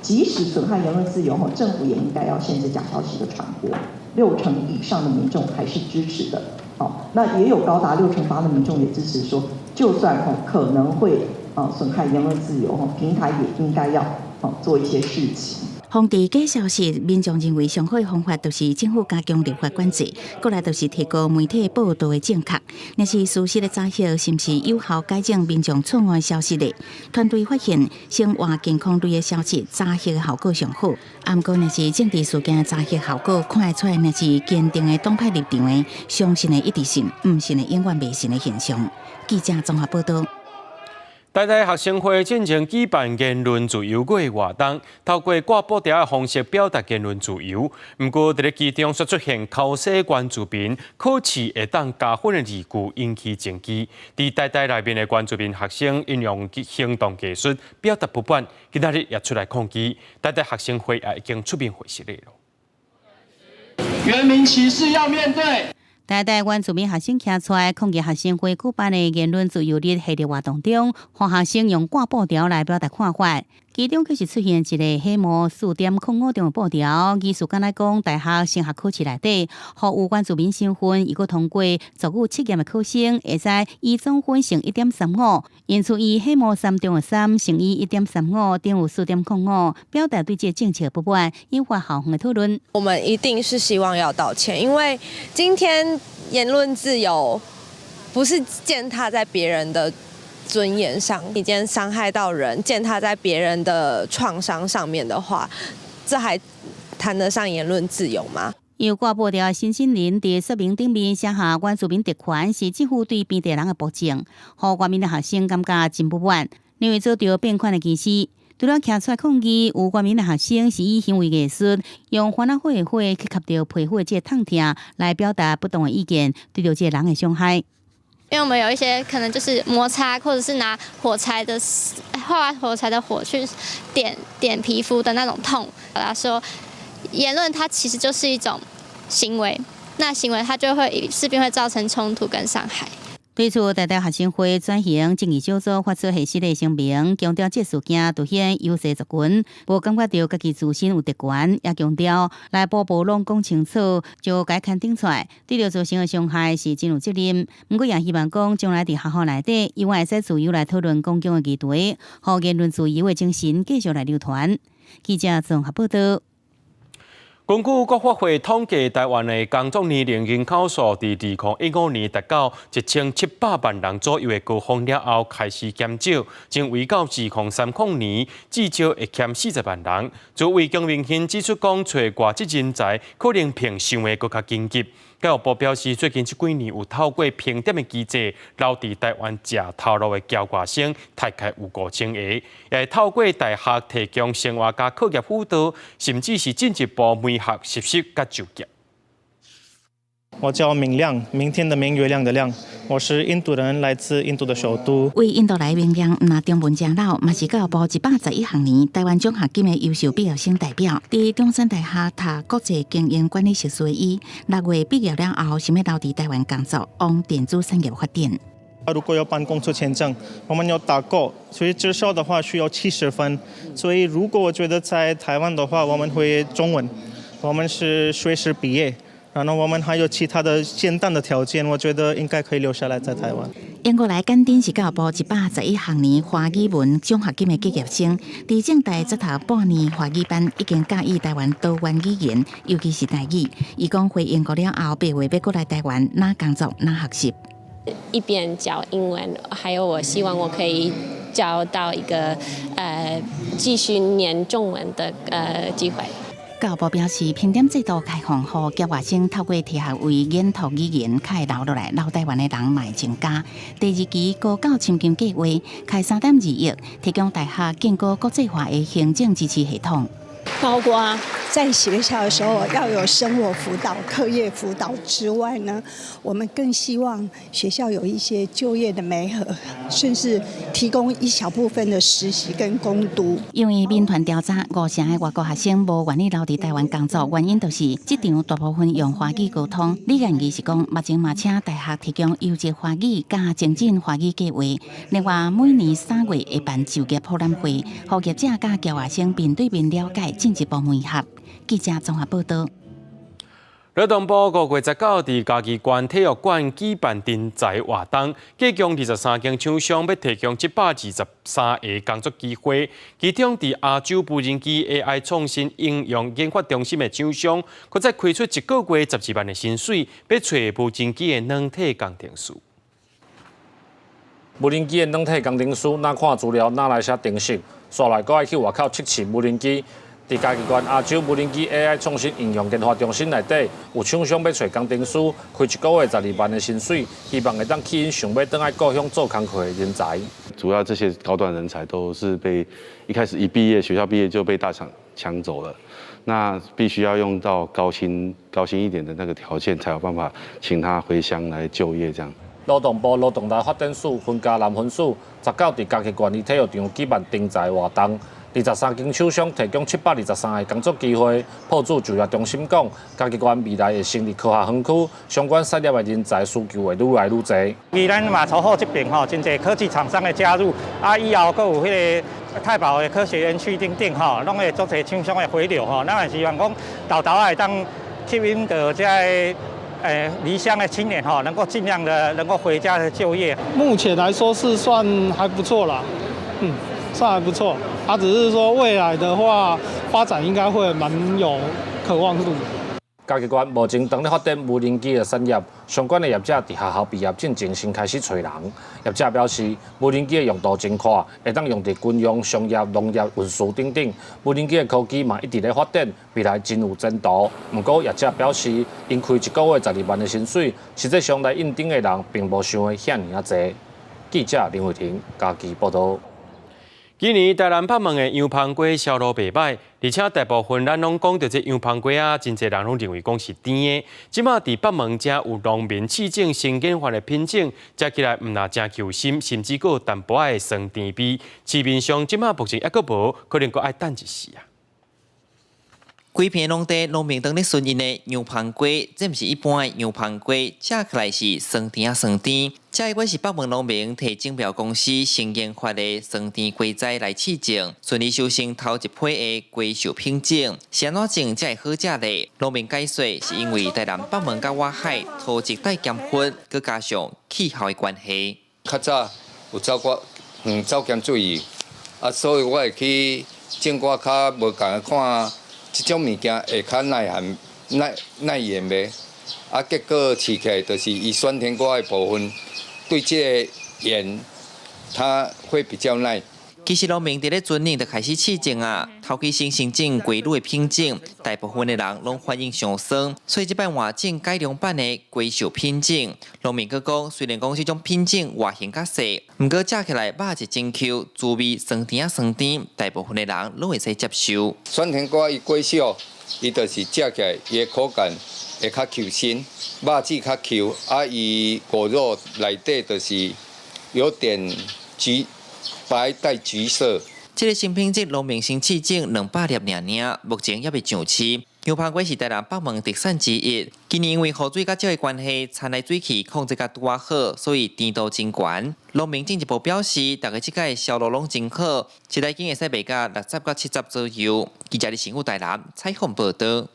即使損害言論自由，政府也應該要限制假消息的傳播。6成以上的民眾還是支持的。哦，那也有高達6.8%的民眾也支持說，就算可能會損害言論自由，平台也應該要做一些事情。防治假消息，民眾認為上好的方法就是政府加強立法管制，過來就是提高媒體報導的正確。若是事實的查核，是毋是有效改正民眾錯誤的消息咧？團隊發現，生活健康類的消息查核的效果上好，毋過若是政治事件的查核效果看會出來，若是堅定的黨派立場的，相信的一直信，毋信的永遠袂信的現象。記者綜合報導。台大學生會進前舉辦言論自由月活動，透過掛布條的方式表達言論自由。毋過，佇咧其中煞出現剾洗原住民、考試會當加分的字句，引起爭議。佇台大內面的原住民學生運用行動藝術表達不滿，今仔日也出來抗議。台大學生會也已經出面回釋了。原民歧視要面對。台大原住民學生徛出來抗議學生會舉辦的言論自由日系列活動中，予學生用掛布條來表達看法。其中卻是出現一个黑模4.05張的布條，意思敢若講大學升學考試內底，予有原住民身份，如果通過族語測驗的考生，會使以總分乘1.35，因此以黑模三中的三乘以1.35等於4.05，表達對這个政策不滿，引發校方的討論。我們一定是希望要道歉，因為今天言論自由不是踐踏在別人的尊嚴上，你今天傷害到人，踐踏在別人的創傷上面的話，這還談得上言論自由嗎？有掛布條新新人佇說明頂面寫下原住民特權是政府對邊地人的暴政，予原民的學生感覺真不滿，認為遭著變款的歧視。除了徛出來抗議，有原民的學生是以行為藝術，用番仔火的火去吸著皮膚的這个痛疼，來表達不同的意見，對著這个人的傷害。因為我們有一些可能就是摩擦，或者是拿火柴的畫火柴的火去點點皮膚的那種痛。他說，言論它其實就是一種行為，那行為它就會勢必會造成衝突跟傷害。對此，台大學生會轉型正義小組發出系列聲明，強調這事件凸顯優勢族群，無感覺著家己自身有特權，也強調內部無攏講清楚，就共刊登出來，對著造成的傷害是真有責任。毋過也希望講，將來佇學校內底，猶會使自由來討論公共的議題，予言論自由的精神繼續來流傳。記者綜合報道。根據國發會統計，台灣的工作年齡人口數佇2015年達到1700萬人左右的高峰了後，開始減少，將維到2030年至少會減40萬人。主委姜明欣指出，講揣外籍人才可能比想的閣較緊急。教育部表示，最近這幾年有透過評點的機制留佇台灣食頭路的僑外生，大概有5000個，也會透過大學提供生活佮課業輔導，甚至是進一步媒合實習佮就業。我叫明亮，明天的明，月亮的亮。我是印度人，來自印度的首都。為印度來明亮，毋但中文誠老，嘛是教育部111學年台灣獎學金的優秀畢業生代表。佇中山大學讀國際經營管理碩士的伊，6月畢業了後，想欲留佇台灣工作，往電子產業發展。如果要辦工作簽證，我們要達夠，所以至少的話需要70分。所以如果我覺得在台灣的話，我們會中文，我們是碩士畢業。然後我們還有其他的簡單的條件，我覺得應該可以留下來在台灣。英國來簡丁是教育部111學年華語文獎學金的畢業生，佇政大才讀半年華語班，已經駕馭台灣多元語言，尤其是台語。伊講回英國了後，計劃欲閣來台灣，若工作若學習。一邊教英文，還有我希望我可以找到一個繼續念中文的機會。教育部表示，評點制度開放，予僑外生透過提學位研讀語言，較會留落來，留台灣的人嘛會增加。第二期高教深耕計劃開3.2億，提供大學建構國際化的行政支持系統。包括在學校的時候要有生活輔導、課業輔導之外呢，我們更希望學校有一些就業的媒合，甚至提供一小部分的實習跟工讀。因為民團調查，5成的外國學生無願意留佇台灣工作，原因就是職場大部分用華語溝通。李建議是講，目前嘛請大學提供優質華語佮精進華語計劃。另外，每年3月會辦就業博覽會，予業者佮僑外生面對面了解，進一步媒合。記者綜合報道。勞動部5月19佇嘉義縣體育館舉辦徵才活動，提供23間廠商欲提供723個工作機會，其中佇亞洲無人機 AI 創新應用研發中心的廠商，閣再開出一個月12萬的薪水，欲揣無人機的軟體工程師。無人機的軟體工程師，若看資料，若來寫程式，煞來閣愛去外口測試無人機。佇嘉義縣亞洲無人機 AI 創新應用研發中心內底，有廠商欲揣工程師，開一個月12萬的薪水，希望會當吸引想欲轉來故鄉做工課的人才。主要這些高端人才都是被一開始一畢業，學校畢業就被大廠搶走了，那必須要用到高薪高薪一點的那個條件，才有辦法請他回鄉來就業。這樣。勞動部勞動力發展署分嘉南分署19佇嘉義縣立體育場舉辦徵才活動。23間廠商提供723個工作機會。朴主就業中心講，嘉義縣未來會成立科學園區，相關產業的人才需求會愈來愈濟。其咱馬頭後這邊吼，真濟科技廠商的加入，啊，以後閣有彼个太保的科學園區等等吼，攏會足濟廠商的回流吼。咱也希望講，沓沓會當吸引著這个離鄉的青年吼，能夠盡量的能夠回家的就業。目前來說是算還不錯啦，算還不錯。啊，只是說未來的話，發展應該會蠻有可望度。嘉義縣目前當咧發展無人機的產業，相關的業者佇學校畢業進前先開始揣人。業者表示，無人機的用途真闊，會當用佇軍用、商業、農業、運輸等等。無人機的科技嘛一直咧發展，未來真有前途。毋過業者表示，𪜶開一個月12萬的薪水，實際上來應徵的人並無想的遐爾仔濟。記者林慧婷嘉義報導。今年台南北門的洋芳粿銷路袂䆀，而且大部分咱攏講著這洋芳粿仔，真濟人攏認為講是甜的。這馬佇北門遮有農民試種新研發的品種，食起來毋但誠 Q 心，甚至閣有淡薄仔的酸甜味。市面上這馬目前猶閣無，可能閣愛等一時啊。規片農地農民當咧順𪜶的洋芳粿，這毋是一般的洋芳粿，食起來是酸甜仔酸甜。這一位是北門農民提種苗公司新研發的酸甜瓜仔來試種，順利收成頭一批的瓜樹品種，是按怎種才會好食咧？農民解說是因為台南北門佮外海土質帶鹹分，閣加上氣候的關係。較早有走過遠走鹹水，啊，所以我會去種寡較無仝的看。這種物件會較耐寒、耐耐鹽袂？啊，結果試起來就是伊酸甜瓜的部分，對這個鹽，它會比較耐。其實農民佇咧春年就開始試種啊，頭期先先種瓜女的品種，大部分的人攏反應傷酸，所以這擺換種改良版的瓜樹品種。農民閣講，雖然講這種品種外形較細，毋過食起來肉質真 Q，滋味酸甜仔酸甜，大部分的人攏會使接受。酸甜瓜伊果小，伊就是食起來伊的口感會較 Q 身，肉質較 Q，啊，伊果肉內底就是有點橘。白帶橘色。這個新品質農民先試種200粒爾爾，目前猶未上市。洋芳粿是台南北門特產之一。今年因為雨水較少的關係，田內水氣控制較拄仔好，所以甜度真懸。農民進一步表示，逐家這擺銷路攏真好，一公斤會使賣到60到70左右。記者佇新婦台南採訪報導。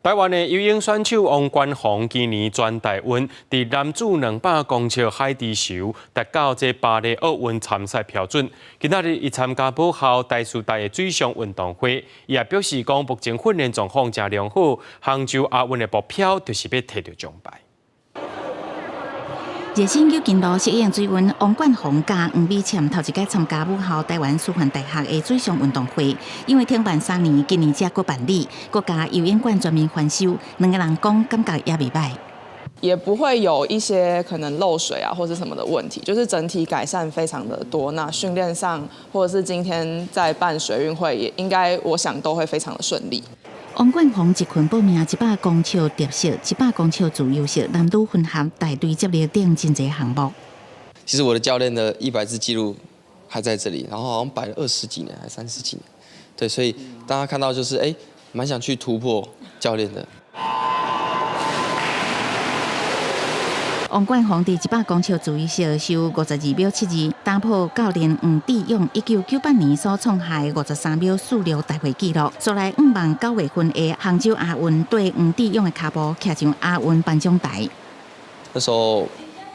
台灣的游泳選手王冠宏今年全大運佇男子200公尺海豬泅達到這巴黎奧運參賽標準。今仔日伊參加母校台師大的水上運動會，伊也表示講，目前訓練狀況誠良好，杭州亞運的目標就是欲提著獎牌。熱身有近路適應水溫，王冠宏佮黃美倩頭一擺參加母校台灣師範大學的水上運動會，因為停辦3年，今年才閣辦理，國家游泳館全面翻修，兩个人講感覺也袂䆀。也不會有一些可能漏水啊或者什麼的問題，就是整體改善非常的多。那訓練上或者是今天在辦水運會，也應該我想都會非常的順利。王冠宏一群報名100公尺蝶式、100公尺自由式、男女混合、大隊接力等真濟項目。其實我的教練的100次記錄還在這裡，然後好像擺了20幾年還是30幾年，對，所以大家看到就是哎，蠻想去突破教練的。王冠宏佇100公尺自由式收52秒72，打破教練黃志勇1998年所創下的53秒46大會紀錄。所來向望9月份的杭州亞運，綴黃志勇的跤步，徛上亞運頒獎台。那時候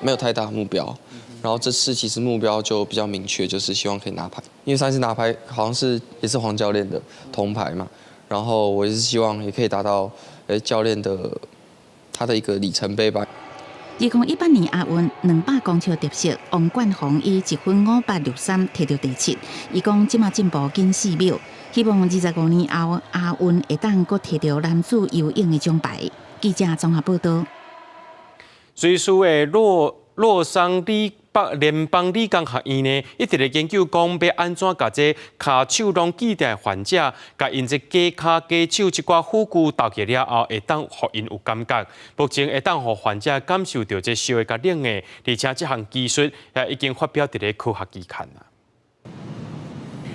沒有太大目標，然後這次其實目標就比較明確，就是希望可以拿牌。因為上次拿牌好像是也是黃教練的銅牌嘛，然後我也是希望也可以達到教練的他的一個里程碑吧。2018年亞運200公尺蝶式，王冠宏以1分58.63摕著第七。伊講這馬進步緊4秒，希望25年後亞運會當閣摕著男子游泳的獎牌。記者綜合報導。瑞士的洛桑理北聯邦理工學院呢，一直咧研究講欲按怎共這跤手攏記得患者，共𪜶這假跤、假手這寡輔具投去了後，會當予𪜶有感覺。目前會當予患者感受著這燒的佮冷的，而且這項技術也已經發表佇咧科學期刊啦。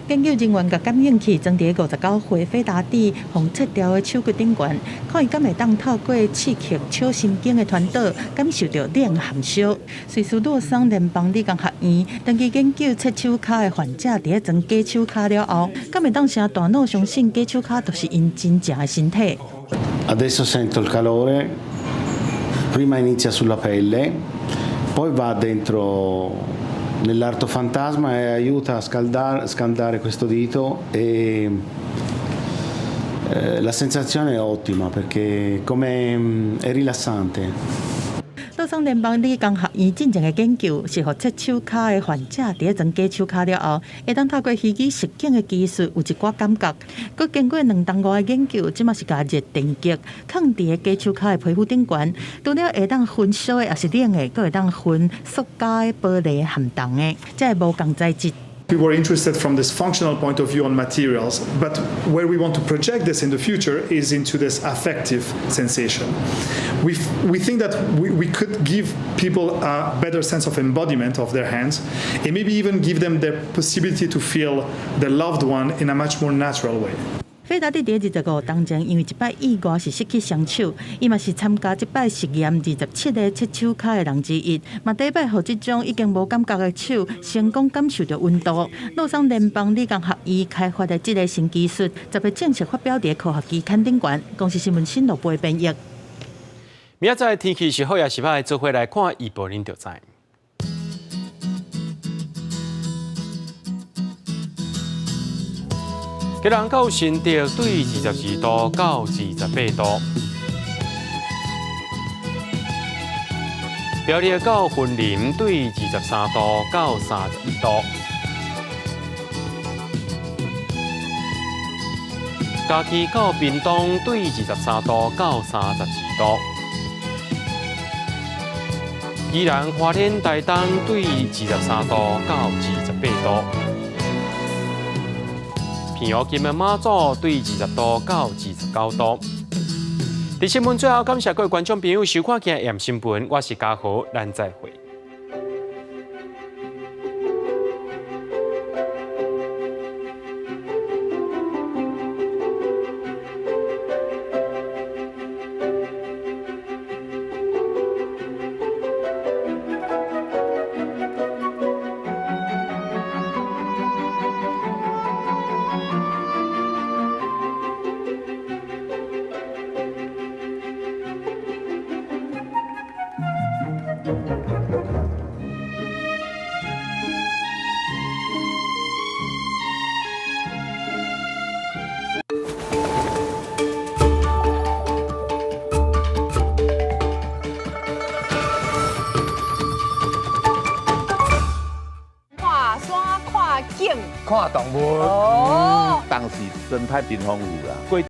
研究人員共感應器裝佇59歲費達蒂予切掉的手骨頂懸，看伊敢會當透過刺激小神經的傳導，感受著冷和燒。瑞士洛桑聯邦理工學院長期研究切手跤的患者，佇咧裝假手跤了後，敢會當讓大腦相信假手跤就是𪜶真正的身體。 Adesso sento il calore, prima inizia sulla pelle, poi va dentro nell'arto fantasma e aiuta a scaldare questo dito e La sensazione è ottima perché come è rilassante. 洛桑联邦理工学院进前的研究是，予切手跤的患者伫咧装假手跤了后，会当透过虚拟实境的技术有一寡感觉。阁经过2冬外的研究，这马是共热电极囥伫咧假手跤的皮肤顶悬，除了会当分烧的，抑是冷的，阁会当分塑胶的、玻璃含铜的，这无仝材质。 We were interested from this functional point of view on materials, but where we want to project this in the future is into this affective sensation. We think that we could give people a better sense of embodiment of their hands and maybe even give them the possibility to feel their loved one in a much more natural way. 费达伫25冬前，因为一摆意外是失去双手，伊嘛是参加这摆实验27个切手跤的人之一，嘛第一摆予这种已经无感觉的手成功感受著温度。洛桑联邦理工学院开发的这个新技术，10日正式发表伫科学期刊顶悬。公视新闻新罗播编译。明仔载天气是好抑是䆀，做伙来看预报，恁就知。基隆到新竹对22度到28度，苗栗到云林对23度到31度，嘉义到屏东对23度到32度，宜兰花莲台东对23度到28度。平湖金门马祖对20度到29度。伫新闻最后，感谢各位观众朋友收看今日新闻，我是嘉豪，咱再会。看山看景，看动物，哦，当时生态真丰富啦。过